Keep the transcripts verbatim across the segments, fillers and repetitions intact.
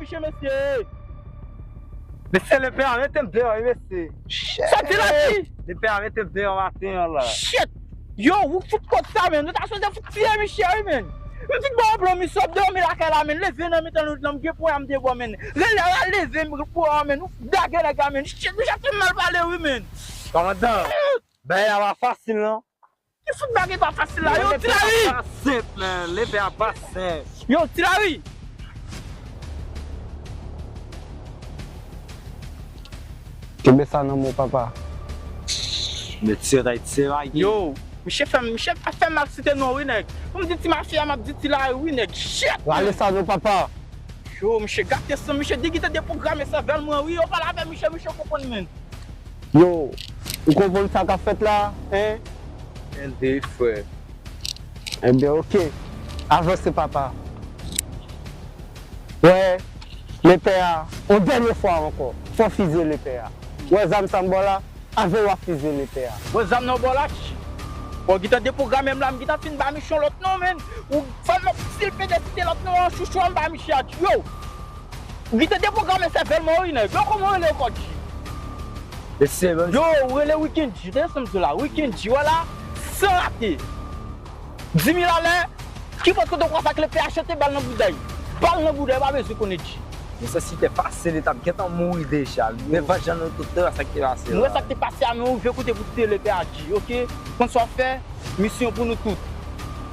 Misye, mesye. Mesye, lepè a mete m deyò, wi, mesye. Shit. Sa di la, di? Lepè a mete m deyò maten an la. Shit. Yo, ou fout kot sa, men. Nou ta chwazi fout tiye misye, wi, men. M fin ba w plan, misye ap dòmi lakay la, men. Leve nan mitan lòt lan, m gen pwen a m te ba w, men. Rele a, leve m pwen a, men. Ou dage nèg la, men. Shit, misye ap fè m mal pale, wi, men. Kòmandan, bagay la pa fasil, non. Ki fout bagay pa fasil la, yo, Ti Lari! Pa senp, man. Lepè a pa senp. Yo, Ti Lari! Kenbe sa nan men w, papa. Mesye, tay tire lage. Yo, misye fè m, misye pa fè m aksite non, wi, nèg. Pou m di Ti Mafya, m ap di Ti Lari, wi, nèg. Shit! Rale sa non, papa. Yo, misye gate san, misye di ki te deprograme sèvèl mwen, wi. Yo pale avè misye, misye konprann, men. Yo, ou konprann sa k ap fèt la, en? Tande, frè. Enben, oke. Avanse, papa. Wè, lepè a, yon dènye fwa ankò, fò fizye lepè a. Wè zam sa m ba w la, avè l w ap fizye lepè a. Wè zam nan w ba w la, tch. Bon, gentan deprograme m la, m gentan fin ba misye yon lòt non, men. Ou fè m ap silpe desite lòt non an, chouchou an ba misye a, tch. Yo! Ou gentan deprograme sèvèl mwen, wi, nèg. Yo, kòman w rele ankò, G? Mesye, menm. Yo, ou rele Weekend G. Tande sa m di w la, Weekend G, wè la, san rate. Di mil alè, ki pòt kote w kwè sa k lepè a chante bal nan bouda l. Bal nan bouda l, pa bezwen konnen, G. Mesye, si te pase, li t ap gentan mouri deja. Yo. Men pa jan nou tout te wè sa k te pase la. Nou wè sa k te pase a, men ou rive kote pou te lepè a, G, oke? Konn sa w ap fè? Misyon pou nou tout.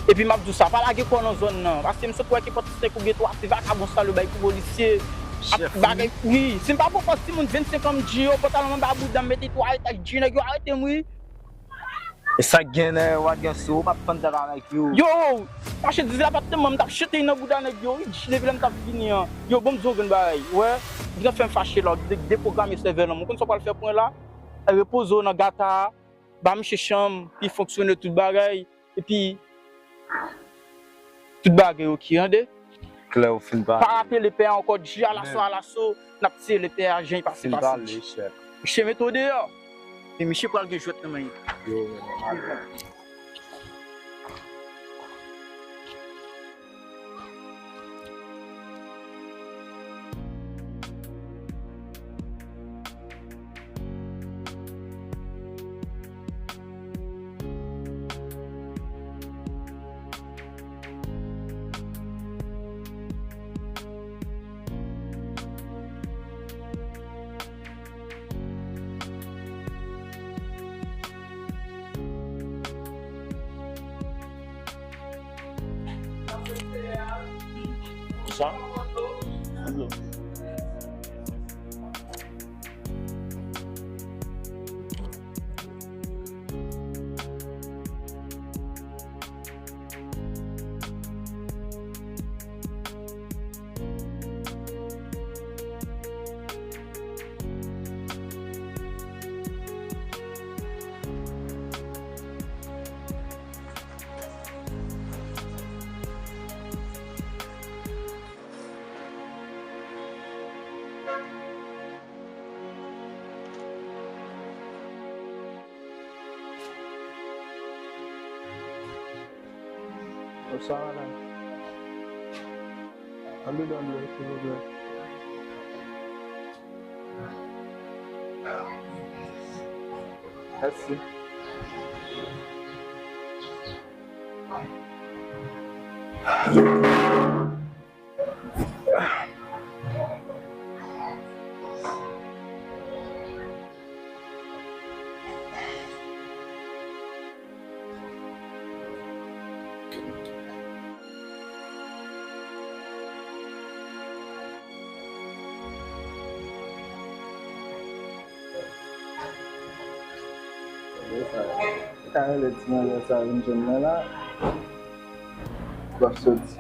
Epi m ap di w sa, pa lage kò w nan zòn nan. Paske m sot wè ke pòt senk oubyen twa ti vakabon sa yo bay kou polisye. Ap bagay, wi. Si m pa pran pòz timoun vennsenk an, m di yo, pantalon m anba bouda m, mete twa etaj, di nèg yo arete m, wi. E sa k gen, w ap gen sou, w p ap fann tèt avèk yo. Yo, machandiz la pa t tèlman, m t ap chante nan bouda nèg yo, wi, depi lè m t ap vini an. Yo, ban m di w yon grenn bagay, wè, ou t ap fè m fache la, ou deprograme sèvèl an. Ou konn sa w pral fè pou mwen la? Repoze w nan gata a. Ba misye chanm, li fonksyone tout bagay, epi tout bagay oke, tande? Klè, ou fin pale. Pa rapele pè a ankò, di alaso, alaso, n ap tiye lepè a, jan li pase, pase. Misye mete w deyò. E misye pral gen jwèt nan men l. Yo, men nòmal. Sa? Dlo. Bonswa, madanm. Ann dedan dlo, silvouplè. Mèsi. Ou ka rele ti manzè sa vin jwenn mwen la. W ap soti.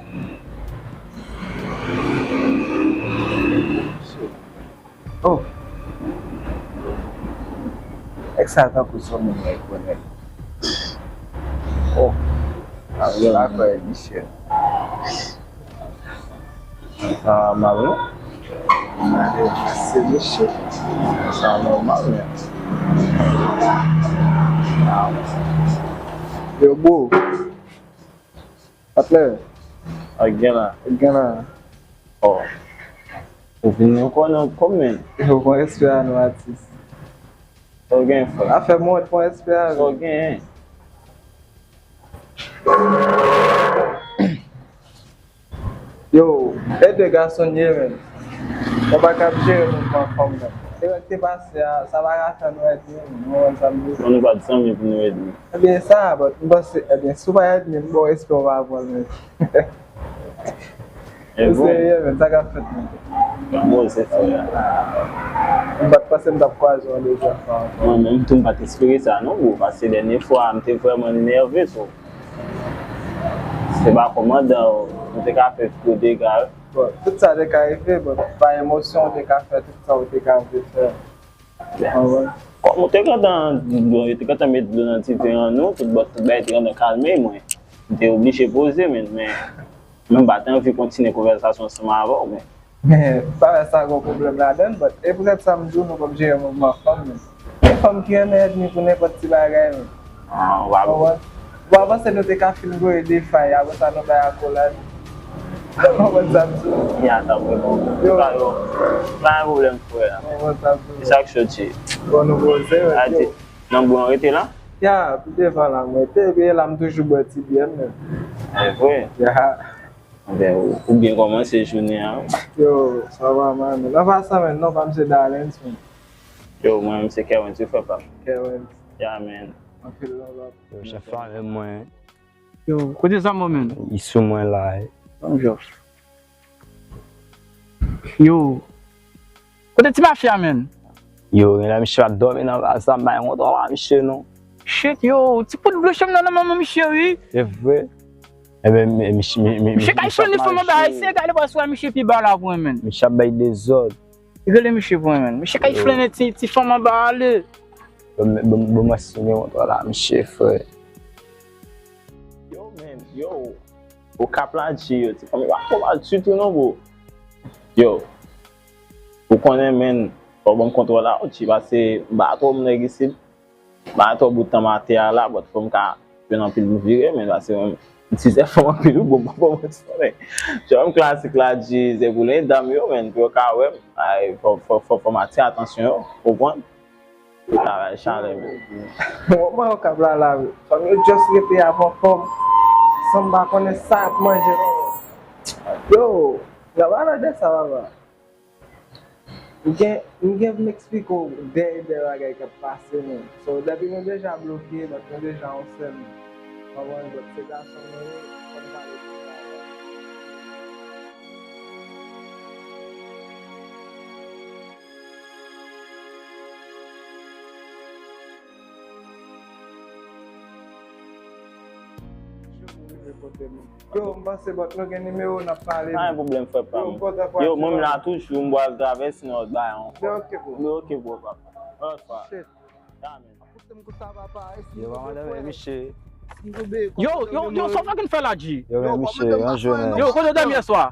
Oh. Nèg sa tankou se yon moun mwen konnen. Oh. Avè la kwè misye. Sa nòmal non. Se mesye. Sa nòmal men. Yo bro. Patnè. Ak gen la. Ak gen la. Oh. Ou vin nou konnen w kòm, menn. Yo, pran respè a nou, atis. Sa w gen, frè? Afè mwen, pran respè a nou. Sa w gen? Yo, e de gason n ye, menn. Nou pa kab jere mouvman fanm nan. Erè k te pase a, sa pa ka fè nou èd li, menn. Ou konprann sa m di? Bon, nou pa t zanmi pou nou èd li. Ebyen, sa, but m panse, ebyen, si w pa èd li, m ba w respè w pa pran l, menn. E bon. Serye, menn, sa k ap fèt, menn? Bon, se frè. M pa t panse m t ap kwaze w yon dezyèm fwa ankò. Mwen menm tou, m pa t espere sa, non, bro, paske dènye fwa, m te vrèman nève, so. Se pa kòmandan, nou te ka fè gwo dega. Bon, tout sa te ka rive, bon, pa emosyon, ou te ka fè tout sa ou te ka vle fè. Kòm ou te gentan, bon, yo te gentan met dlo nan diven an nou, tout bò, tout bagay te gentan kalme, mwen, m te oblije poze, men, men, men m pa t anvi kontinye konvèsasyon ansanm avè w, men. Men, pa wè sa gen pwoblèm ladan l, but e poutèt sa m di w, nou p ap jere mouvman fanm, men. E fanm ki renmen èdmi pou nenpòt ti bagay, men. Ah, w ap Konprann? Bon, avan se nou te ka fin voye defay, apre sa nou bay akolad. Konprann sa m di w? Ya, sa vre, bon. Yo. Antouka, yo, pa gen pwoblèm, frè. Konprann sa m di w? E sa k soti. Bon, nou poze, wè, yo. Nan bou an rete la? Ya, pi devan la, m rete, epi la, m toujou bwè ti byè m, men. E vre? Ya. Enben, ou, ou byen kòmanse jounen an. Yo, sa va, man. Nan pa sa, men, non pa m se Dalens, men. Yo, mwen, m se Kerwens, wi, frè pa m. Kerwens. Ya, men. Anpil love. Yo, chèf la, men mwen. Yo, kote zam ou, menn? Li sou mwen la, eh. Ban m jòf. Yo. Kote ti mafya, menn? Yo, genlè misye ap dòmi nan baz la, m pa gen kontwòl a misye, non. Shit, yo, ti poud blanch nan nan manman misye, wi. Se vre. Enben, mi-, mi-, mi-, mi-, Misye ka misye ap flanne fanm anba, mache. Eseye gade bò sou misye pi ba la pou mwen, menn. Misye ap bay dezòd. Rele misye pou mwen, menn. Misye ka Yo. Flanne ti, ti fanm anba ale. Bon, bon, bon, mwen si gen kontwòl a misye, frè. Yo, men, yo. Okap la, G, yo, ti fanmi pa twò mal ditou, non, bro. Yo. Ou konnen, men, fò ban m kontwòl la, G, paske m pa twò nèg isit. M pa twò bout tan m atè a la, but fò m ka jwenn anpil pou vire, men, paske mwen, m tizè fanm anpil, wi, bon, bon, bon, bon, ti konnen. Jòm klasik la, G, se pou len dam yo, men, pou yo ka wè m. Ay, fò, fò, fò, fò m atire atansyon yo, konprann? Travay chalè, men. Bon, mwen, Okap la, la, wi. Fanm yo just rete ap anfòm. San m pa konnen sa y ap manje, non. Yo, n ap pale de sa, papa. M gen, m gen pou m eksplike w dèyè, dèyè bagay k ap pase, men. So, depi nou deja bloke, donk nou deja ansèm. Konprann? Donk, se gason nou ye, fò n pale de sa. Yo, m panse, but nou gen nimewo, n ap pale. Pa gen pwoblèm, frè pa m. Yo, m kontan pou Yo, mwen, m la toujou, m pral travèse nan lòt bagay ankò. Men ok, bro. Men ok, bro, papa. Lòt fwa. Shit. Ya, men. Yo, pa madanm, e misye. Yo, yo, yo, sa w fucking fè la, G? Yo, men misye, yon jounen. Yo, kote w dòmi yè swa?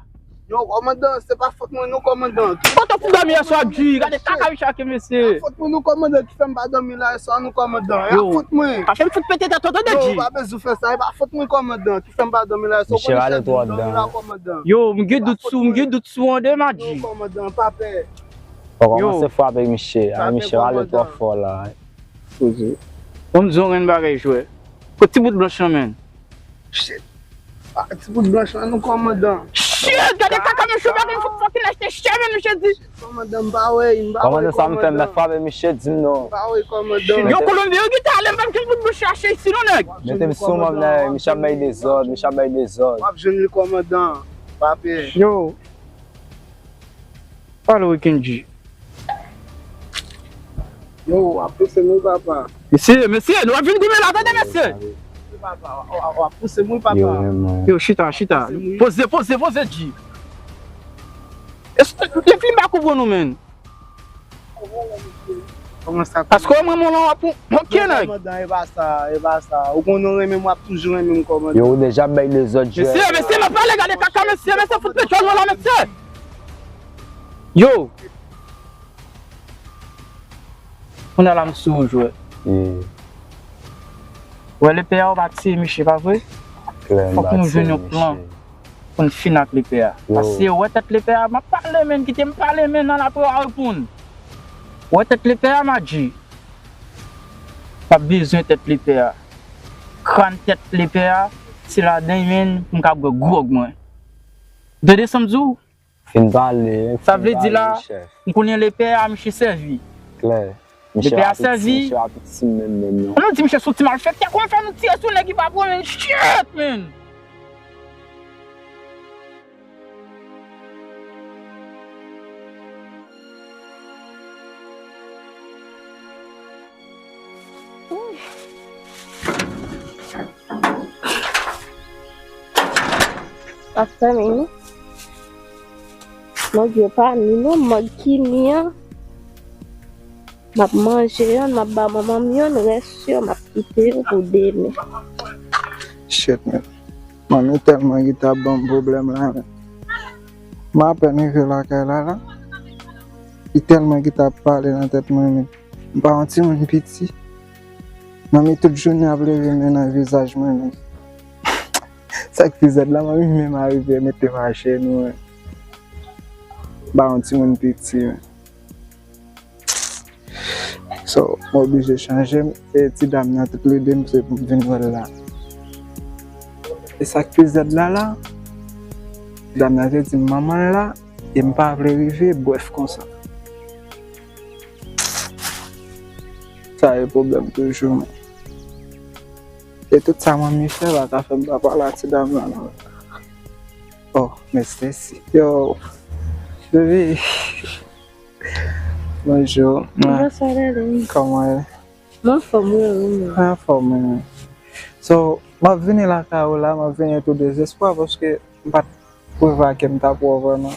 Yo, kòmandan, se pa fòt mwen non, kòmandan. Kote w fout dòmi yè swa, G? Gade kaka misye ap fè, mesye. E pa fòt mwen non, kòmandan, ki fè m pa dòmi la yè swa non, kòmandan. E pa fòt mwen. Yo, pa fè m fout pete tèt ou, tande, G. Yo, pa bezwen fè sa, e pa fòt mwen, kòmandan, ki fè m pa dòmi la yè swa. Misye rale twò dan. Yo, m gen dout sou, m gen dout sou an de, ma G. Non, kòmandan, pa pè. Fò kòmanse frape misye. Ay, misye rale twò fò la. Poze. Bon, m di w yon grenn bagay, jwè. Kot ti bout blanch lan, menn? Shit. Ah, ti bout blanch lan, non, kòmandan. Shit, gade kaka, mesye, bagay, fòk, fòk li achte chè, menn, mesye di. Kòmandan, m pa wè, m pa wè, kòmandan. Kòmandan, sa m fè, m mèt frape misye, di m non. M pa wè, kòmandan. Yo, Kolonbyen, yo gen talè, m pa m gen bout bouch chache isi, non, nèg. Mete m sou manm, nèg, misye ap bay dezòd, misye ap bay dezòd. W ap jwenn li, kòmandan. Pa pè. Yo. Pale wi, Kendji. Yo, w ap pouse m wi, papa. Mesye, mesye, nou ap vin goumen la, tande, mesye. Wi, papa, w, w, w ap pouse m wi, papa. Yo, chita, chita. Poze, poze, poze, G. Lè fini m pa konprann ou, menn. Paske w renmen w lan w ap, ok, nèg. Kòmandan, e pa sa, e pa sa. Ou konnen w renmen m, w ap toujou renmen m, kòmandan. Yo, ou deja bay dezòd, jwè. Mesye, mesye, m ap pale, gade kaka, mesye, mesye, fout petròl mwen la, mesye. Yo. Kounye a la m sou ou, jwè. Wi. Wè, lepè a, ou pa tiye misye, pa vre? Fòk nou jwenn yon plan. pou n fin ak lepè a. Yo. Paske ou wè tèt lepè a, m ap pale, menn, kite m pale, menn, nan apre w a reponn. Ou wè tèt lepè a, Madji? M ap bezwen tèt lepè a. Kràn tèt lepè a, se ladan l, menn, pou m ka bwè gwòg mwen. Tande sa m di w? Fin pale, sa vle di la, m konnen lepè a, misye sèvi. Klè. Lepè a sèvi. Misye apiti menm, menm, non. Nou di misye sou ti malfektè, kòman fè nou tire sou nèg ki pa pran, menn? Shit, menn! Ap fèmen wi. Mòg yo pa ni non, mòg ki ni an. M ap manje yonn, m ap ba manman m yonn, rès yo m ap kite yo pou demen. Shit, man. Manmi tèlman gentan ap ban m pwoblèm la, men. M apèn rive lakay la, la. Li tèlman gentan ap pale nan tèt mwen, men. M pa yon timoun piti. Manmi tout jounen ap leve men nan vizaj mwen, men. Sa k pi zèd la, manmi menm arive mete m ajenou, men. M pa yon timoun piti, men. So, m oblije chanje m, e ti dam nan tout lede m se pou m vin wè l la. E sa k pi zèd la la, ti dam nan te di m manman l la, e m pa vle rive, brèf konsa. Sa e pwoblèm toujou, men. E tout sa manmi fè pa ka fè m pa pale a ti dam nan, non. Oh, men Stacy. Yo, baby. Bonjou. Bonjou, darling. Kòman w ye? Mwen anfòm, wi, wi, wi. Mwen anfòm, wi. So, m ap vini lakay ou la, m ap vini tou dezespwa paske m pa t prevwa ke m t ap wè w vrèman.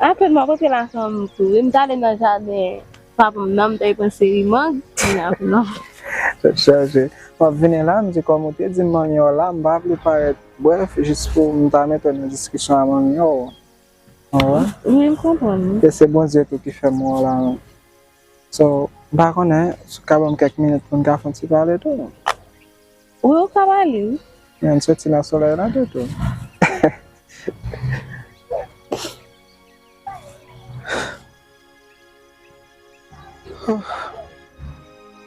Apèn m ap rantre lakay m tou. E m t ale nan jaden papa m nan, m t al pran seri mang, kounye a pou non. Tèt chaje. M ap vini la, m di kòm ou te di m manmi w la, m pa vle parèt, brèf, jis pou m ta mete w nan diskisyon a manmi w. Ou konprann? Wi, m konprann, wi. E se Bondye tou ki fè m wè w la, non. So, m pa konnen, si w ka ban m kèk minit pou n ka fè yon ti pale tou. Wi, ou ka pale, wi. Men, soti nan solèy la tou, tou.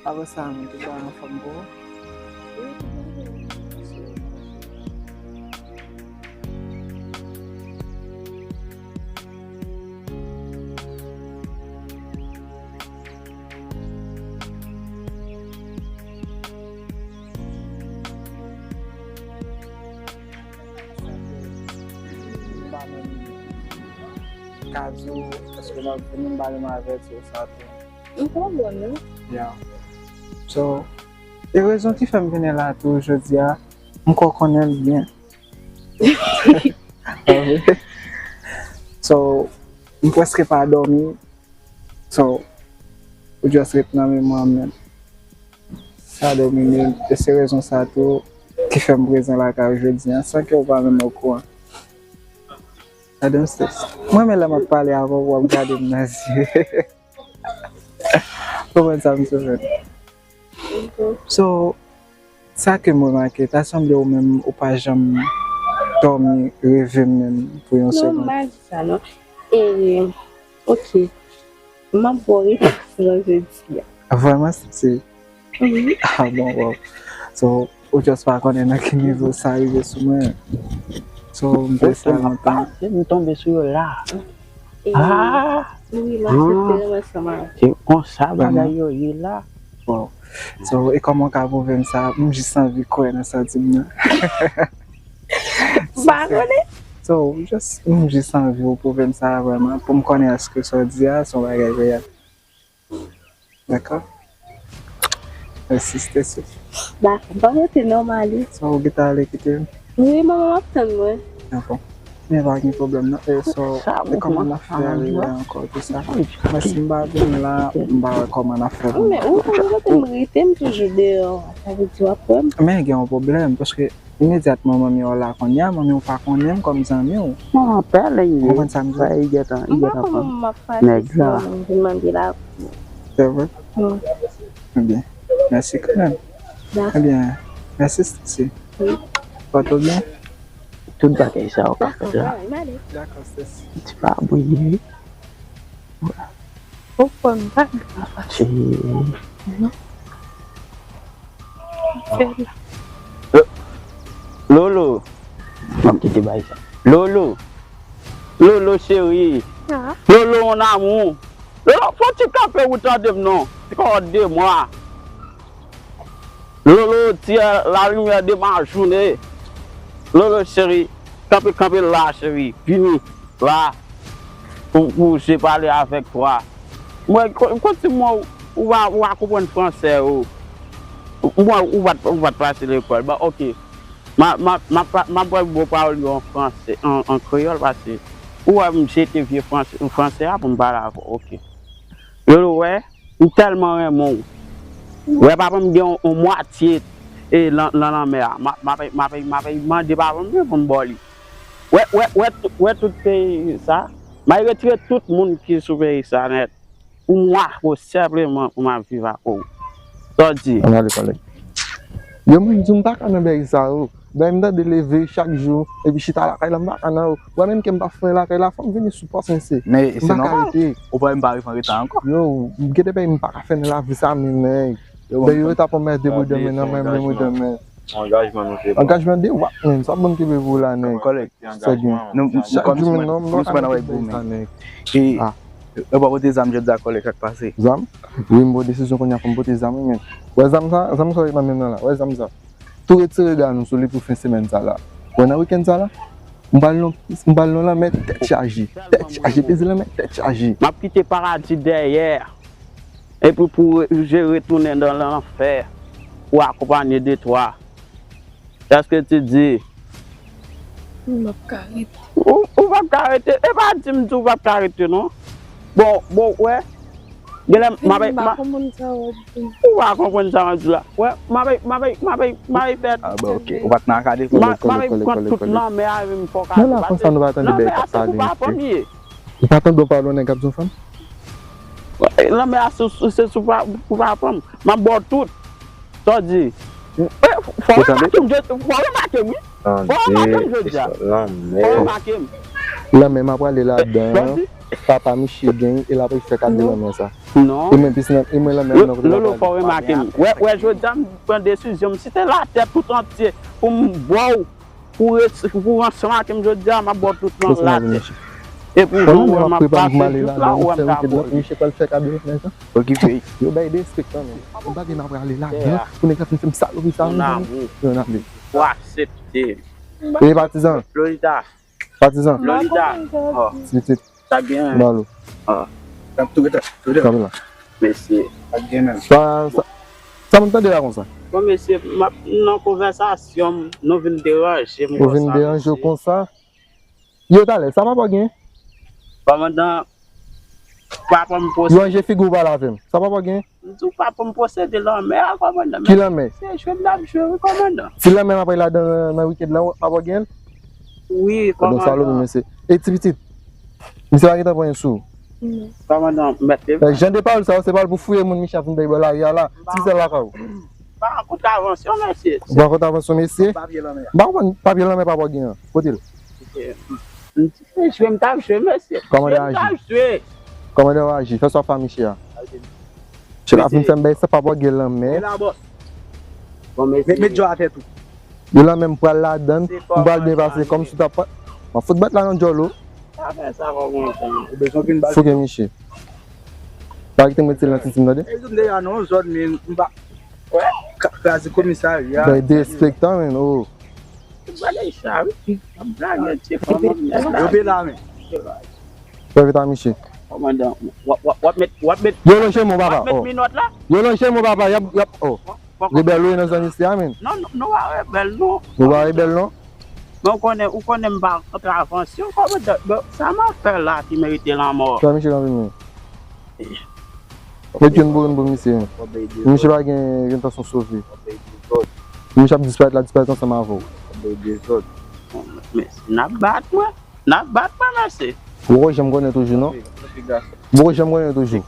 Apre sa, nou tout bagay anfòm pou ou? M pa menm ka di w èske m ap vini, m pa menm avèti w sa tou. M konprann ou. Yeah. So, e rezon ki fè m vini la tou jodi a, m kwè w konnen l byen. So, m prèske pa dòmi. So, ou just ret nan memwa m menm. Sa domine m. E se rezon sa tou ki fè m prezan lakay ou jodi a, san ke w pa menm okouran. Gade yon stres. Mwen renmen lè m ap pale avè w, w ap gade m nan zye. Ou konprann sa m sou fè? So, sa ke m remake, ta sanble ou menm ou pa janm dòmi, reve m menm pou yon segonn. Non, m pa di sa, non. E, ok. M ap ba w repons lan jodi a. Vrèman, Stacy? Wi. Ah bon, wow. So, ou just pa konnen nan ki nivo sa rive sou mwen. So, m fè sa lontan. M tonbe sou yo la. E, ah! Wi, m aksepte renmen sa, man. Se konsa bagay yo ye la. Wow. So, e kòman w ka pwouve m sa? M jis anvi kwè nan sa w di m nan. M pa konnen. So, just, m jis anvi w pwouve m sa vrèman, pou m konnen èske sa w di a, se yon bagay reyèl. Dakò? Mèsi, Stacy. Dakò, m pa rete non, m ale. So, ou gentan ale kite m? Wi, manman m ap tann mwen. Dakò. Men pa gen pwoblèm non. E so, e kòman n ap fè rive ankò tou sa? Mwen si m pa vin la, m pa wè kòman n ap fè pou... Men ou konn kote m rete, m toujou deyò. Sa vle di w ap wè m. Men gen yon pwoblèm, paske imedyatman manmi w la kounye a, manmi w pa konnen m kòm zanmi w. Manman pè lè li ye. Ou konprann sa m di w? Sa li gentan, li gentan pran nèg la. Se vre? Wi. Ebyen, mèsi kanmenm. Dakò. Ebyen, mèsi, Stacy. Wi. Pòte w byen. Tout bagay sa yo ka fèt la. Dakò, sis. Ti pa brile. Ou kwè m pa dwe mache? Non. Fè la. Lolo. M ap kite bay sa. Lolo. Lolo cheri. Ah. Lolo mon amour. Lolo, fò ti kanpe ou tande m non. Ti kò de mwa. Lolo, ti a la limyè de ma jounen. Lolo cheri, kanpe, kanpe la cheri. Vini la. Pou, pou je pale avèk twa. Mwen, ko-, kontinye ou, ou va, ou va konprann fransè ou. Mwen, ou va, ou va pase lekòl. Bon, ok. Ma, ma, ma, pa- ma pral bon pawòl yo an fransè, an, an kreyòl, paske ou wè m jete vye fransè, fransè a pou m pale avè w. Ok. Lolo, wè, m tèlman renmen w. Wè, papa m gen yon, yon mwatye e lan, lan lanmè a. Ma, ma, pa- ma, pa- ma, pa mande papa m pou m ba w li. Wè, wè, wè, tout- wè tout peyi sa. M a retire tout moun ki sou peyi sa nèt. Pou mwa, pou senpleman, pou m ap viv ak ou. Sa w di? Ann ale, kòlèg. Yo, mwen di m pa ka nan bèy sa yo. Bèy m tande leve chak jou, epi chita lakay la, m pa ka nan yo. Mwen menm ke m pa fwen lakay la, fò m vini sou pòs, mesye. Men se nòmal. Ou pa menm pa rive an reta ankò. Yo, m gete bèy m pa ka fè nan lavi sa, men nèg. Bèy yo ta pran mè de bout de men nan men m, de bout de men. Angajman nou te pran. Angajman de wap, men. Sa bon kenbe pou la, nèg. Kòlèg. Se gen. Nou, nou, chak jou, men, non, nou pa nan bèy sa, nèg. E, ah. Ou pa pote zam jodi a, kòlèg, sa k pase? Zam? Wi, m pran desizyon kounye a pou m pote zam, wi, men. Wè zam sa, zam sa yo nan men m nan la. Wè zam sa. Tou retire rega nou sou li pou fen semèn sa la. Wè nan wikenn sa la, m pral nan, m pral nan lanmè tèt chaje. Tèt chaje, peze lanmè, tèt chaje. M ap kite paradi dèyè. Epi pou je retounen nan lanfè, pou akonpanye de twa. Èske ti di? M p ap ka rete. Ou, ou p ap ka rete? E pa di m di w p ap ka rete, non. Bon, bon, wè. Genlè, m ap, m ap, ou pa konprann sa m ap di la. Wè, m ap, m ap, m ap, m ap pèd. Ah, bon, ok. Ou pa t nan akademi? M ap, m ap pran tout lanmè a, epi m fòk ale. Paske lanmè a se pou papa m ye. Ou pa tande yon pawòl yon nèg ap di yon fanm? Lanmè a se, se sou pa, pou papa m. M ap ba w tout. Sa w di? Eh, fò w remake m, fò w remake m, wi. Fò w remake m jodi a. Fò w remake m. Lanmè m ap prale ladan an. Papa Miche gen, e l ap fè kado lanmè sa. Non. E mwen, pis nan, e mwen lanmè an nan kote l ap prale. Lolo, fò w remake m. Wè, wè, jodi a m pran desizyon m, si te latè tout antye pou m ba w, pou res-, pou ansanm ak m jodi a, m ap ba w tout nan latè. E pou jan w wè m ap pase tout la, ou wè m ta mori. Miche pral fè kado lanmè sa. Okipe. Yo bay derespektan, men. M pa gen m ap prale ladan pou nèg la fin fè m salopri sa, men. Mon amour. Fò aksepte. E patizan. Florida. Patizan. Florida. Oh. Ti pitit. Sa byen. Balo. Ah. Kanpe la. Mesye. Sa, sa, sa moun tande la konsa? Bon, mesye, m ap nan konvèsasyon m, nou vin deranje m konsa. Ou vin deranje w konsa? Yo, talè, sa papa w gen? Kòmandan, papa m posede. Yo ranje figi w pale avè m. Sa papa w gen? M di w papa m posede lanmè a, kòmandan. Ki lanmè? Se jwe m ap jwe, wi, kòmandan. Ti lanmè m ap pale ladan nan, nan wikenn lan, papa w gen l? Wi, kòmandan. Salopri, mesye. E ti pitit? Misye pa gentan pran sou. Non. Kòmandan, mèt. Jan de pawòl sa yo, se pawòl pou fouye moun, Miche ap vin bay bò lari a la. Ti sèl lakay ou. M pa an kontravansyon, mesye. Ou pa an kontravansyon, mesye? M pa konprann papye lanmè papa w gen an. Kote l? M di se jwe m t ap jwe, mesye. Kòmandan aji. Kòmandan aji. Fè sa w fè a Miche a. Misye la fin fè m bay sa papa w gen lanmè. Bon, mesye. Met, met djò atè tou. Yo lanmè m pral ladan, m pral byen pase, kòmsi w t ap pa-, m ap fout bat la nan djòl ou. Sa fè sa kòmandan. Ou bezwen vin bat. Fouke Miche. Pa kite m rete lan titi m, tande? E di m deja nan yon zòn, men m pa. Wè, ka kraze komisarya. Bay derespektan, men, oh. Gade sa, wi. Ap blage ti fanm. Yo pe la, men. Wè vit a Miche. Kòmandan, w ap, w ap, w ap met, w ap met, yo lonje men w, papa, w ap met minòt la. Yo lonje men w, papa, y ap, y ap, oh. Rebèl ou ye nan zòn isi a, men. Non, non, nou pa rebèl, non. Nou pa rebèl, non. Men ou konnen, ou konnen m pa kontravansyon, kòmandan. Bon, sa m ap fè la ki merite lanmò? Fè Miche kanpe, men. Met youn pou youn pou misye. Misye pa gen, gen entansyon sove. Misye ap disparèt la, disparèt ansanm avè w. Men, n ap bat mwen. N ap bat mwen, mesye. Ou poko janm konnen toujou, non? Ou poko janm konnen toujou.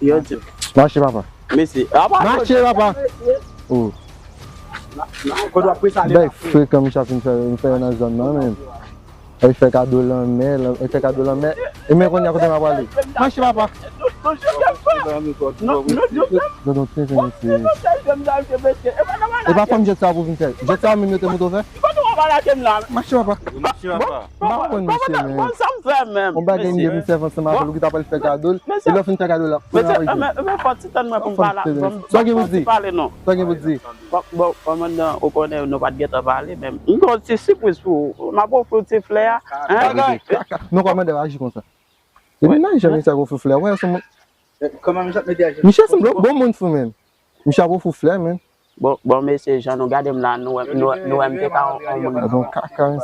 Yo di. Mache, papa. Mesye, mache, papa. Oh. Bay frekan, misye ap vin fè, fè nan zòn nan menm. Ay fè kado lanmè, ay fè kado lanmè. E men kounye a kote m ap prale. Mache papa. Gadon tenten mesye. E pa fanm jèt sa pou vin fè. Jèt sa menm yo te mouto fè. Mache papa. Mache papa. M pa konprann misye menm. Bon, sa m fè menm. On bagay m gen pou m sèvi ansanm avè l, ou ki ta pral fè kado l. E lè w fin fè kado l la. Mesye, men, men fò ti tann mwen pou m pale. Sa gen pou di? Sa gen pou di? Bon, bon, kòmandan, ou konnen nou pa t gentan pale, men m gen yon ti sipriz pou ou. M ap ofri w ti flè a. Hein? Kaka. Non, kòmandan, aji konsa. Epi nan jan misye ap ofri flè a, wè, se moun. Misye se yon bon moun fou, menm. Misye ap ofri w flè, menm. Bon, bon, mesye, jan nou gade m la, nou wè, nou, nou wè m te ka yon, yon moun,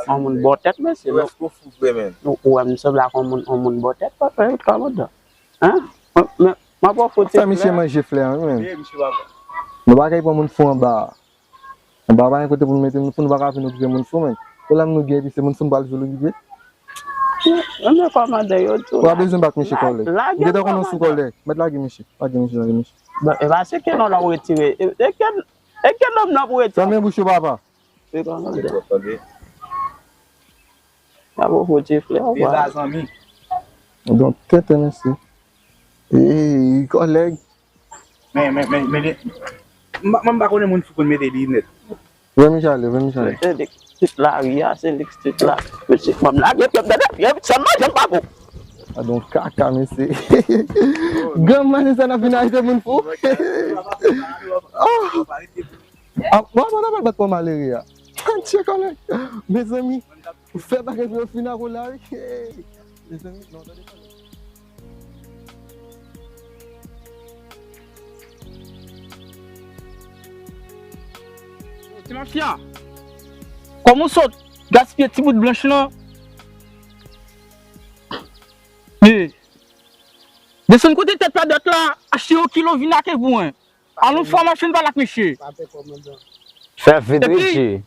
yon moun bon tèt, mesye. Nou, ou wè m sanble ak yon moun, yon moun bon tèt, papa, kòmandan. Hein? Men, men, m ap ofri w ti flè. Fè misye manje flè a, wi, menm. Nou pa ka pran moun fou anba a. Anba a pa gen kote pou nou mete moun fou, nou pa ka vin okipe moun fou, menm. Pwoblèm nou gen, epi se moun fou nou pral vin okipe. Renmen kòmandan yo tou. Ou pa bezwen bat misye kòlè. M gentan konnen w sou kòlè. Mèt lage misye. Lage misye, lage misye. Bon, e pa se ke non la w retire. E, e ke, e ke nonm nan pou retire. Fèmen bouch ou, papa. E kòmandan. Sa pou fout flè, ou pa. Donk, tenten mesye. Ey, kòlèg. Men, men, men, men, m pa, m pa konnen moun fou konn mete linèt. Vre Michale, vre Michale. Se li k tout lari a, se li k tout la. Mesye, ban m lage pye m, tande, pye m, sèlman, janm pa bon. A donk kaka, mesye. Granm maten sa n ap vin arete moun fou. Oh! A, bon, bon, n ap al bat pò malere a. Tchè kòlèg. Mezanmi, ou fè bagay pou yo fin ak ou la, wi. Hey! Mezanmi, non, tande kòlèg. Ti mafya, kòman w sot gaspiye ti bout blanch lan? Ye. Desann kote tèt pa dòt la, achte yon kilo vin ake pou mwen. Alon fwa machin pale ak mesye. Fè vit, Richie.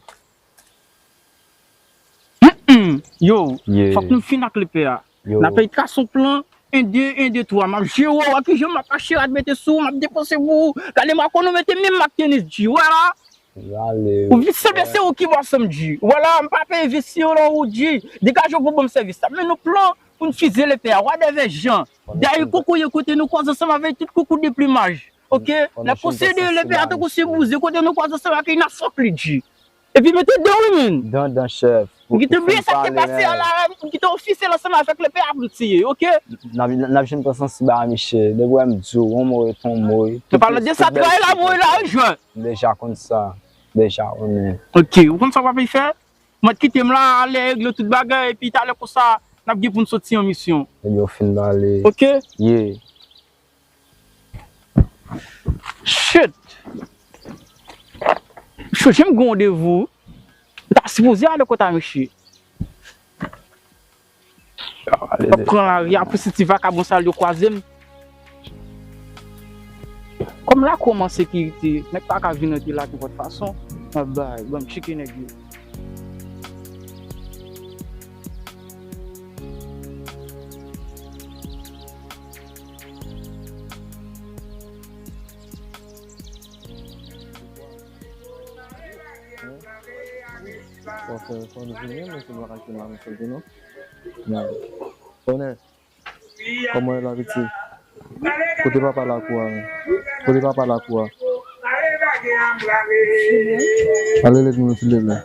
Yo, fòk nou fin ak lepè a. N ap fè trase yon plan, en, de, en, de, twa. M ap jere w, wè kijan m ap achte rad mete sou ou, m ap depanse pou ou. Gade m a konnen w mete menm mak tenis, G. Wè la. Ou vise, se ou ki bòs m, G. Wè la, m pa peye visye yo nan ou, G. Degaje w pou ban m sèvis la. Men nou plan pou n fize lepè a. Wadèvè Jan. Dèyè kokoye kote nou kwaze ansanm avèk tout koukou de plimaj. Oke? N ap konseye lepè a tankou se bouzen kote nou kwaze ansanm ak Ina fòk li, G. Epi mete dan wi, menn. Dan, dan, chèf. M kite bliye sa k te pase a la, m kite ofisye l ansanm avèk lepè a pou l tiye, oke? N ap, n ap jwenn pran sansib a misye. Depi w wè m di w, yon mo ret yon mo wi. Nou pale de sa, tray la, mwen la, wi, jwè. M deja konn sa. M deja konnen. Oke, ou konn sa w ap fè? Mwen kite m la, ale regle tout bagay, epi talè konsa, n ap gen pou n soti an misyon. Ebyen, w fin pale. Oke? Ye. Shit! Cho, jan m gen randevou. M ta sipoze ale kot a mesye. M ap pran lari a pou si ti vakabon sa yo kwaze m. Kòm lakou an an sekirite, nèg pa ka vin antre la nenpòt fason. M ap bay, ban m tcheke nèg yo. Fò fè, fò nou vini, men se nou pa ka kite nan misye non. Onè, kòman w ye la, piti? Kote papa lakou a, men? Kote papa lakou a? Ale lèd moun, silvouplè.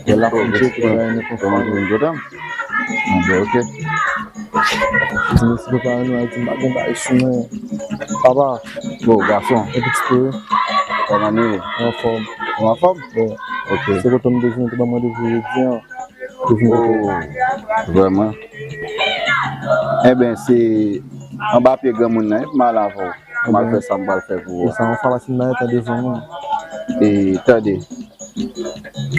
Bèl apre midi, tout bagay nan konfòm. Manje, ok. Ti mesye papa nou a di m pa gen bagay sou mwen. Papa. Bon, gason. E pitit ou? Kòman nou ye? Anfòm. Ou anfòm? Bon. Ok. Se kote m bezwen, te ban mwen randevou jodi an. Te vin kote. Oh, vrèman. Enben, se anba pye granmoun nan, wi, pou m al avè w. Pou m al fè sa m pral fè pou ou. E sa, yon fwa pase m nan etan devan mwen. E, tande.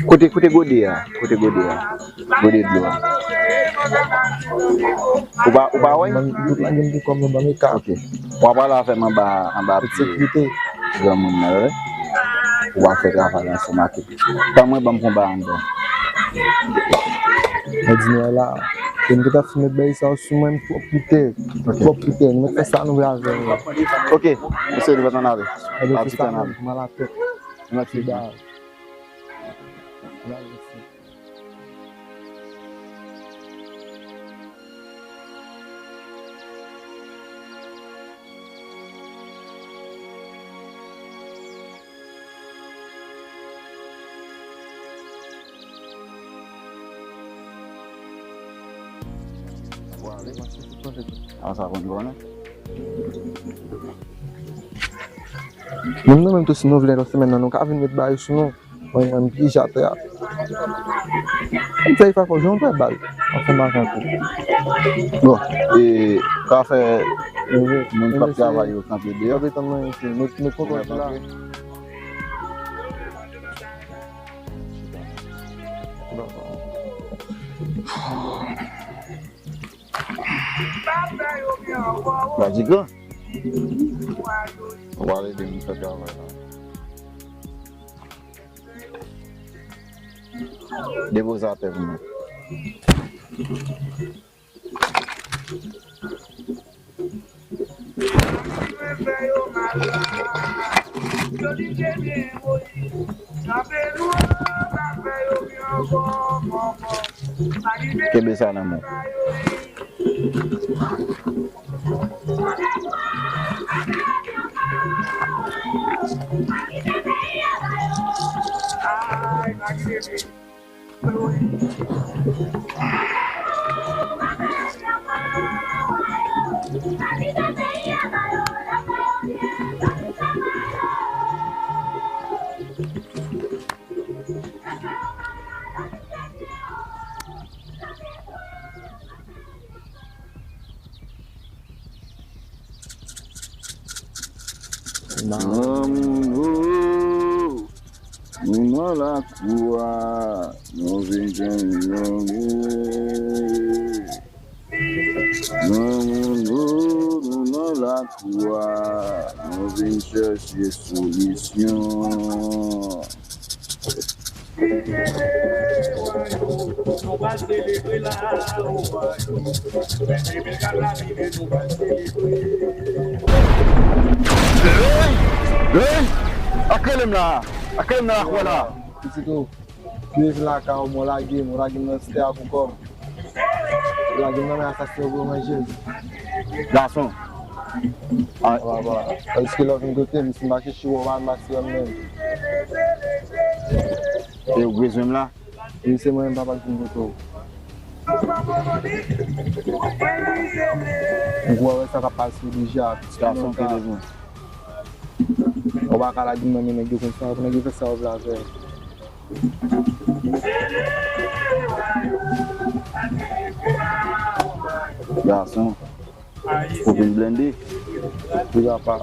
Kote, kote gode a? Kote gode a? Gode dlo a. Ou pa, ou pa wè? Ban m, tout la gen pou kòm nan ban m e ka. Ok. W ap pale avè m anba, anba pye granmoun nan, wi. Ou ap fè travay ansanm ak li. Tan mwen ban m konba anndan. Mwen di nou la. E m te ta fin met bagay sa yo sou mwen, m twòp poutè. Ok. Twòp poutè. Nou mèt fè sa nou vle avè l. Ok. Mesye, li pa t ann ale. Ebyen, se sa menm, mal a tèt. Mèsi. Menm nou menm tou, si nou vle, lòt semèn nan, nou ka vin met bagay sou nou. Mwen, mwen, m pije atè a. M fè efò, jan w fè bal. Anfen, m a kanpe. Bon, e, ka fè moun k ap travay yo kanpe deyò. Kanpe tann mwen isit. Met, met kontwòl la. Badigan. Ou pral ede m fè travay la. Depoze atè pou mwen. Kenbe sa nan men w. Lanmou nou, nou nan lakou a, nou vin jwenn yon. Lanmou nou, nou nan lakou a, nou vin chèche solisyon. Hey! Hey! Ak rele m la! Ak rele m nan lakou a la! Pitit ou, pi vin lakay ou, mwen lage m, ou lage m nan site a pou kò m. Ou lage m nan men asasen yo pou yo manje m. Gason. Papa, papa. Tandiske lè w vin kote m, si m pa chèche w, w pa ranmase w menm. E ou bezwen m la? Wi, se mwen menm papa k vin kote w. Ou kwè wè sa k ap pase w deja. Gason, ki bezwen? Ou pa ka lage m nan men nèg yo konsa, pou nèg yo fè sa yo vle avè w. Gason. Ou vin blende. Wi, papa.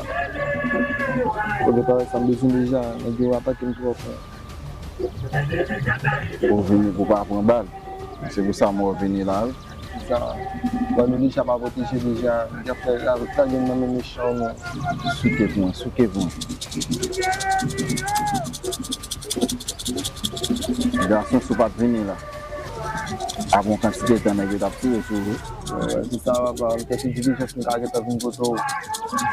Ou gen pawòl sa m bezwen deja, nèg yo atake m twòp. Ou vini pou pa pran bal. Se pou sa m wè w vini la, wi. Sa, bon, nou deja pa pwoteje deja. Nèg ap fè, ap fè gen nan men mechan, non. Souke pou mwen, souke pou mwen. Gason, si w pa t vini la, apre yon kantite tan nèg yo t ap tire sou ou. Wi, se sa, papa. M te fin dilijans, m ka gentan vin kote w.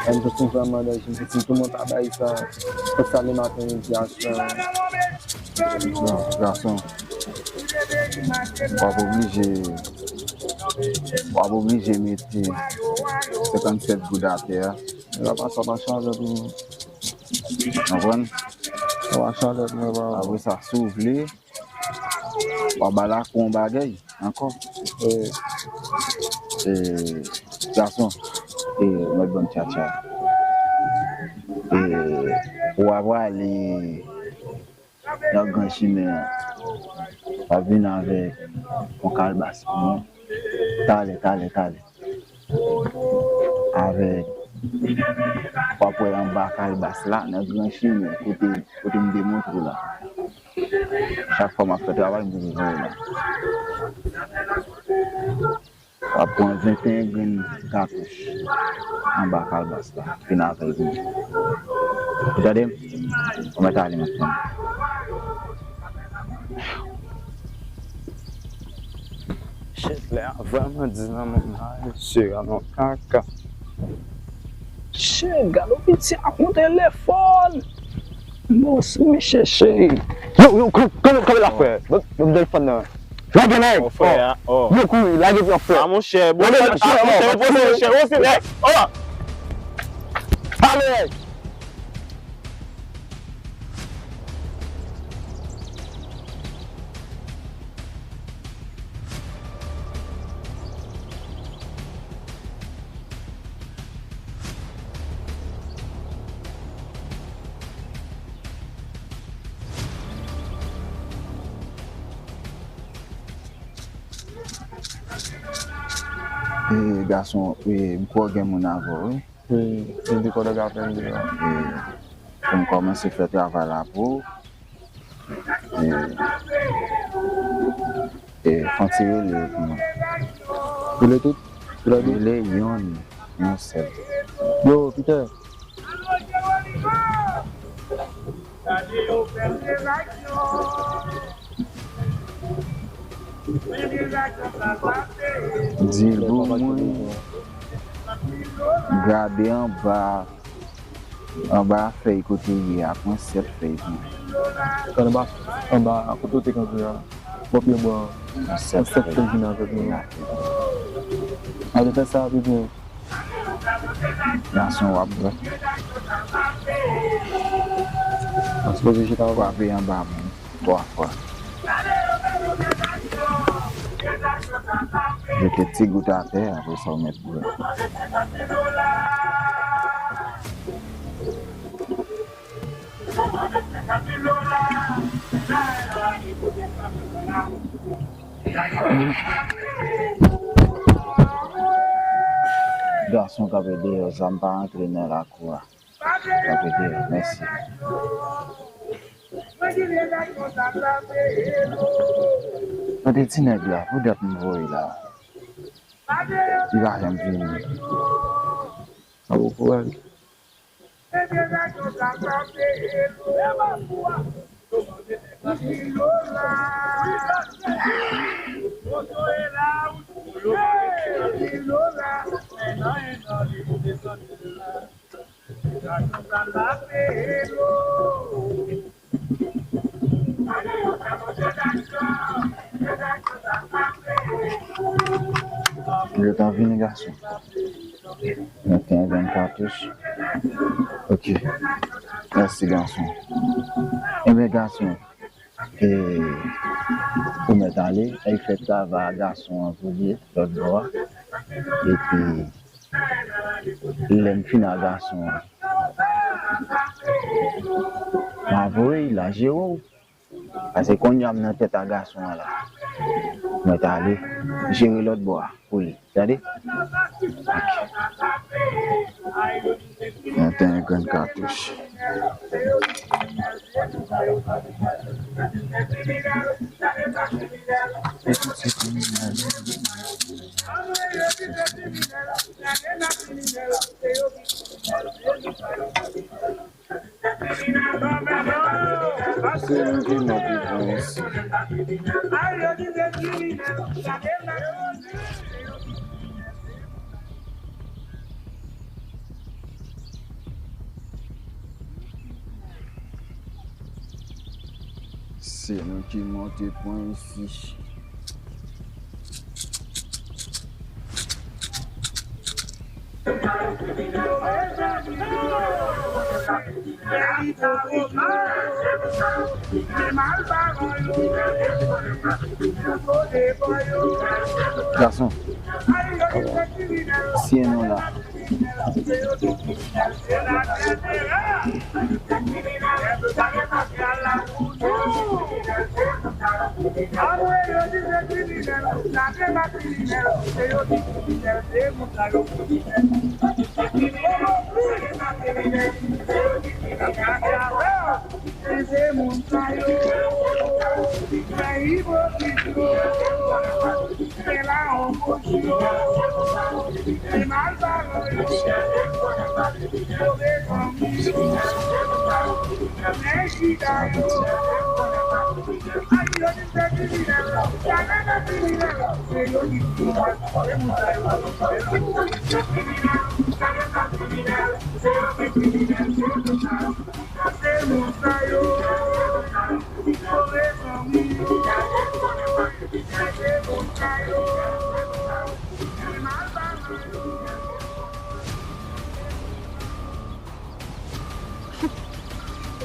Menm jan si m fè manda, si m, si m tou mwen ta bay sa. Fè sa le maten, midi, aswè. Bon, gason, w ap oblije, w ap oblije mete senkannsèt goud atè a. Papa, sa pa chalè pou mwen. Konprann? Sa pa chalè pou mwen, papa. Apre sa, si w vle, w a ba lakou yon bagay ankò. E, gason, e, mèt ban m tchatcha. E, w a prale nan gran chimen an. W a vin avèk yon kalbas pou mwen. Talè, talè, talè. Avèk, w ap wè anba kalbas la, nan gran chimen, kote, kote m te montre w la. Chak fwa m ap fè travay, m toujou voye la. W ap pran venteyen grenn katouch anba kalbas la, vin avè l pou mwen. Ou tande m? Ou mèt ale mentnan. Chèt lè a vrèman di nan mond la, mesye, gad yon kaka. Chèt, gad yon piti a konte telefòn. Bon, si mesye cheri. Yo, yo, kanpe la, frè. Bon, bon, telefòn nan. Lage nèg. Oh, frè, oh. Yo, kouri, lage pye, frè. Ah, monchè, bon, lage, ah, monchè, yo pose, monchè, yo se nèg. Oh! Ale! E, gason, e, m kwè w gen moun avè w, wi. Wi, li di kote w ka fè m di w. E, pou m kòmanse fè travay la pou ou. E, e, fè yon ti rele pou mwen. Rele tout? Rele tout? Rele yonn, yon sèl. Yo, Peter. Di l pou mwen gade anba, anba fèy kote l ye a, pran sèt fèy pou mwen. Anba, anba, kote w te kanpe a, bò pye bwa, pran sèt fèy vin avèk mwen. Al fè sa pi byen. Gason w ap bwè. Mwen sipoze chita frape anba mwen twa fwa. Jete ti gout atè, apre sa w mèt bwè. Gason k ap ede yo, zam pa antre nan lakou a. K ap ede yo, mèsi. Mande ti nèg la, pou dat m voye la. Li pa janm vini. Sa pou kouraj. Yo ta vini, gason. Mete yon grenn katouch. Ok. Mèsi, gason. Ebyen, gason, e, ou mèt ale, e fè travay a gason an pou li, lòt bò a. Epi, lè m fin a gason an, m a voye l, l a jere w. Paske kounye a m nan tèt a gason an la. Mwen t ale jere lòt bò a pou li. Tande? Ok. Mete yon grenn katouch. Se nou ki mande pou nou si. Se nou ki monte pwen isi. Gason, siyen non la.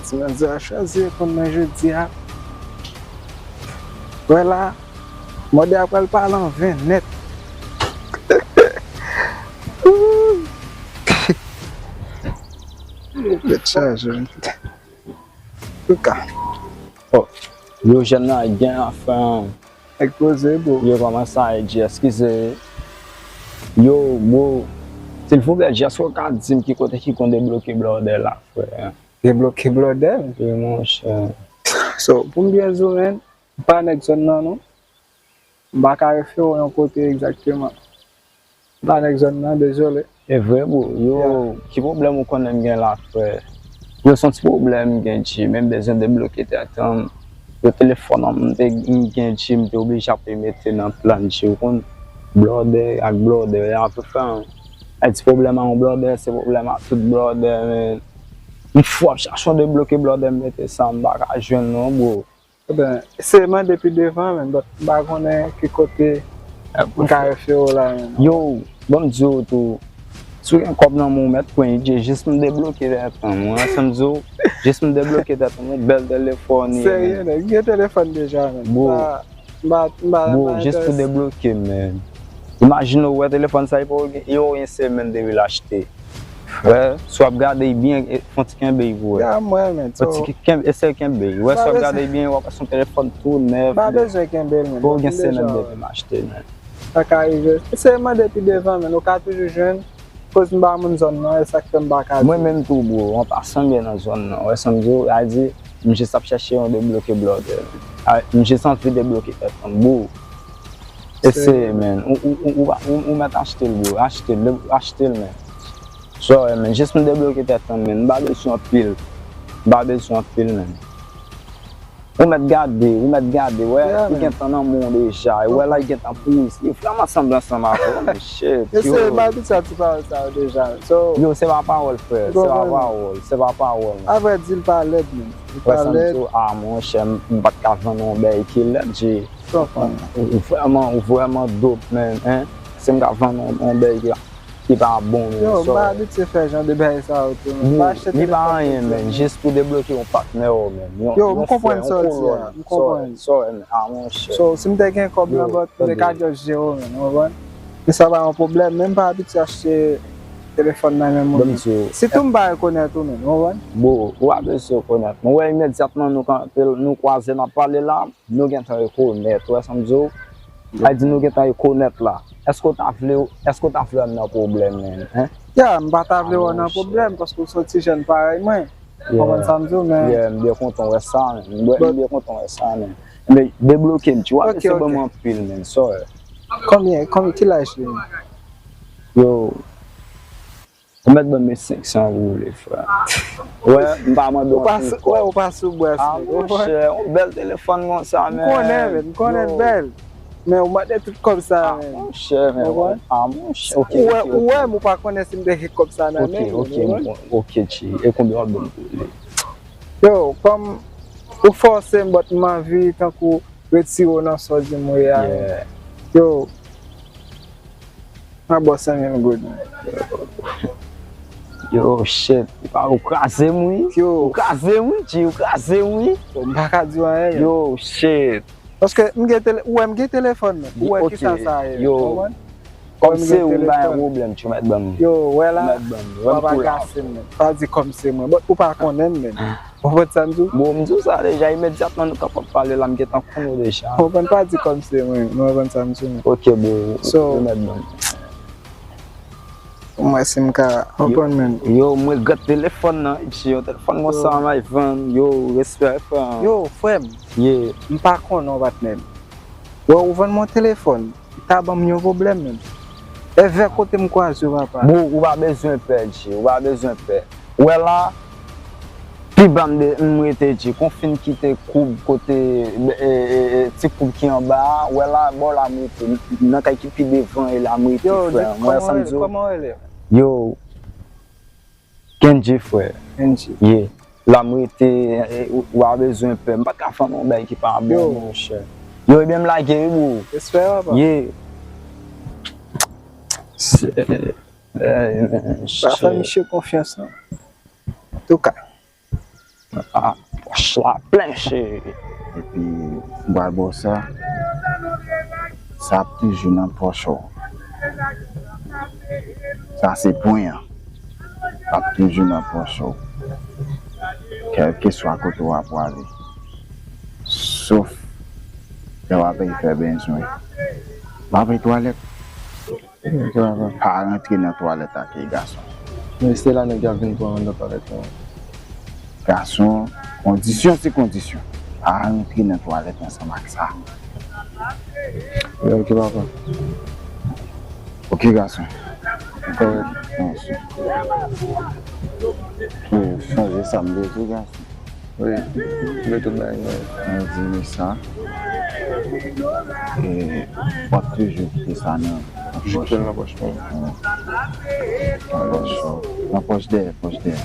Ti manzè a chwazi reponn mwen jodi a. Wè la, mòde a pral pale an ven nèt. Tèt chaje. Antouka. Oh, yo jèn nan gen afè. Nèg poze, bro. Yo, kòman sa ye, G? Eskize. Yo, bro, silvouplè, G, èske w ka di m ki kote ki konn debloke blòdè la, frè? Debloke blòdè? Wi, monchè. So, pou m byen di w, menn, m pa nèg zòn nan, non. M pa ka refere w yon kote egzakteman. M pa nèg zòn nan, dezole. E vre, bro. Yo, ki pwoblèm ou konnen m gen la, frè? Yo, se yon ti pwoblèm m gen, G, men m bezwen debloke tèt an. Yo, telefòn an, m te, m gen, G, m te oblije ap mete nan plan, G. Ou konn, blòdè ak blòdè, y ap fè an. Ay, ti pwoblèm a yon blòdè, se pwoblèm a tout blòdè, men. M fou ap chache yon debloke blòdè, m mete sa, m pa ka jwenn non, bro. Ebyen, eseye mande pi devan, men, but m pa konnen ki kote m ka refere w la, men. Yo, ban m di w tou, si w gen kòb nan men w, mèt pran idye, jis m debloke tèt an, mwen, sa m di w, jis m debloke tèt an, yon bèl telefòn, serye, nèg, m gen telefòn deja, men. Bro, m pa, m pa, m pa, m pa, bro, jis pou debloke, men. Imajine w wè telefòn sa, e pa w gen, e w gen semèn depi l achte. Frè, si w ap gade l byen, e, fè yon ti kenbe l pou wè. Ya, mwen, men, fè yon ti kenbe, eseye kenbe l. Wè, si w ap gade l byen, w ap wè se yon telefòn tou nèf. Pa bezwen kenbe l, men. Fò w gen semèn depi m achte l, men. Sa ka rive. Eseye mande pi devan, men. Ou ka toujou jwenn. Koz m pa moun zòn nan, e sa k fè m pa ka di. Mwen menm tou, bro, an pasan m gen nan zòn nan. Wè, sa m di w, a di, m jis ap chèche yon debloke blòdè. A, m jis anvi debloke tèt mwen, bro. Eseye, men. Ou, ou, ou, ou, ou, ou mèt achte l, bro. Achte l, achte l, men. Sorry, men. Jis m debloke tèt mwen, men. M pa bezwen anpil. M pa bezwen anpil, men. Ou mèt gade, ou mèt gade. Wè, li gentan nan men w deja. E wè la, li gentan pouri. Li vrèman sanble ansanm avè w, men. Shit, yo. Eseye, m abitye a ti pawòl sa yo deja. So, yo, se pa pawòl, frè. Se pa pawòl. Se pa pawòl. Avrèdi, li pa lèd, men. Li pa lèd. Wè, sa m di w, a, monchè, m, m pa t ka vann yon bèy ki lèd, G. Ou, ou vrèman, ou vrèman dope, man, hein? Si m ka vann yon, yon bèy ki, ki pa bon, men. Yo, m pa abitye fè jan de bagay sa yo tou, men. M pa achte telefòn pou sa, men. Li pa anyen, men. Jis pou debloke yon patnè w, men. Yo, m konprann sa w di a. M konprann. Sorry, sorry, men. A, monchè. So, si m te gen kòb nan bòt, m te ka just jere w, men. Ou konprann? Men sa pa yon pwoblèm, men m pa abitye achte telefòn nan men moun. Sitou m pa rekonèt ou menm, ou konprann? Bro, ou pa bezwen rekonèt. Mwen wè imedyatman nou kanpe, nou kwaze, n ap pale la, nou gentan rekonèt. Ou wè sa m di w? Sa di nou gentan rekonèt la. Èske w ta vle, èske w ta vle wè m nan pwoblèm, menm, hein? Ya, m pa ta vle wè w nan pwoblèm, paske w se yon ti jèn parèy mwen. Ou konprann sa m di w, men. Yeah, m byen kontan wè sa, men. M byen, m byen kontan wè sa, men. Men, debloke m, ti wè, se ban m anpil, men, sorry. Konbyen, konbyen, ki laj li? Yo, ou mèt ban m senk san pou w vle, frè. Wè, m pa mande w anpil kòb. Wè, ou pa sou bwès, men. A, monchè, yon bèl telefòn konsa, men. M konnen, men, m konnen l bèl. Men ou mande tout kòb sa, men. A, monchè, men. A, monchè, ok, ok, ok. Ou wè, ou wè, m ou pa konnen si m te gen kòb sa nan men m, ou konprann? Ok, ok, ok, G. E konbyen w ap ban m pou li? Yo, kòm ou fòse m, but m anvi tankou retire w nan sa w di m ou ye a. Yeah. Yo, m a ba w senk mil goud. Yo, shit. Ou pa, ou kraze m, wi. Yo. Ou kraze m, wi, G, ou kraze m, wi. Yo, m pa ka di w anyen, yo. Yo, shit. Paske m gen tele-, ou wè m gen telefòn, men. Ou wè kisa sa ye, yo, konprann? Kòm se ou, m pa gen pwoblèm, tchou, mèt ban m. Yo, wè la, w ap agase m, men. Pa di kòm se mwen. But ou pa konnen m, men. Ou konprann sa m di w? Bon, m di w sa deja, imedyatman nou t ap pale la, m gentan konn ou deja. Ou konprann, pa di kòm se mwen, ou konprann sa m di w, men. Ok, bro, ou mèt ban m. Mwen si m ka konprann, men. Yo, m regrèt telefòn nan, epi se yon telefòn konsa m al vann. Yo, respè, frè. Yo, frè m. Yeah. M pa konnen w, patnè m. Wè, ou vann mwen telefòn, ta ban m yon pwoblèm, menm. Evè kote m kwaze w, papa. Bro, ou pa bezwen pè, G, ou pa bezwen pè. Ou wè la, Pi ba m de, m rete G. Kon fin kite koub kote, e, e, e, ti koub ki anba a, wè la, bò la m rete. Nan kay ki pi devan e la m rete, frè. Wè sa m di w? Yo, Kendji, frè. Kendji. Yeah. La m rete, e, w a bezwen pè. M pa t ka fè yon bagay ki pa bon, monchè. Yo, ebyen m lage wi, bro. Respè, papa. Yeah. Pa fè misye konfyans, non. Antouka. Ah, pòch la plen, cheri. Epi, m pral ba w sa. Sa ap toujou nan pòch ou. Sa se pwen an. L ap toujou nan pòch ou. Kèlkeswa kote w ap prale. Sof lè w ap al fè bezwen. W ap al twalèt. Pa rantre nan twalèt ak gason. Men se la nèg y ap vin pran anndan twalèt lan. Gason, kondisyon se kondisyon. Pa rantre nan twalèt ansanm ak sa. Ok, papa. Ok, gason. Kòrèk. Chanje sa m bezwen, gason. Wi, m gen tout bagay mwen. Mwen di li sa. E w ap toujou kite sa nan, nan pòch. Jete l nan pòch mwen. Nan pòch, nan pòch dèyè, pòch dèyè.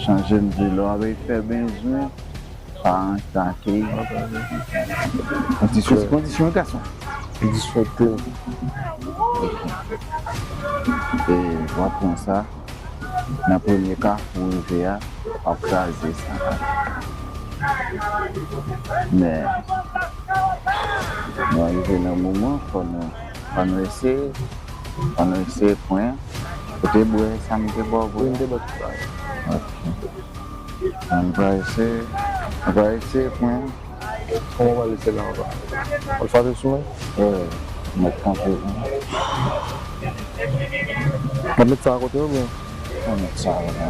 Chanje m di lò avèk fè bezwen. Pa atake. Kondisyon, se kondisyon, gason. Kondisyon klè. Ok. E w ap pran sa. Nan premye kafou w rive a, w ap kraze sa. Men, nou rive nan moman, fò nou, fò nou eseye, fò nou eseye pran. Ou te bwè sa m te ba w bwè? Wi, m te bwè tout sa. Ok. Ann va eseye, ann va eseye pran. Kòman w va lese la anba? W ap frape sou mwen? Wi, mèt kanpe. W ap met sa akote oubyen? Mwen met sa akote.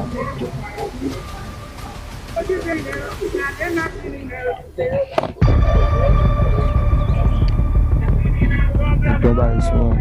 Yon bagay sou mwen.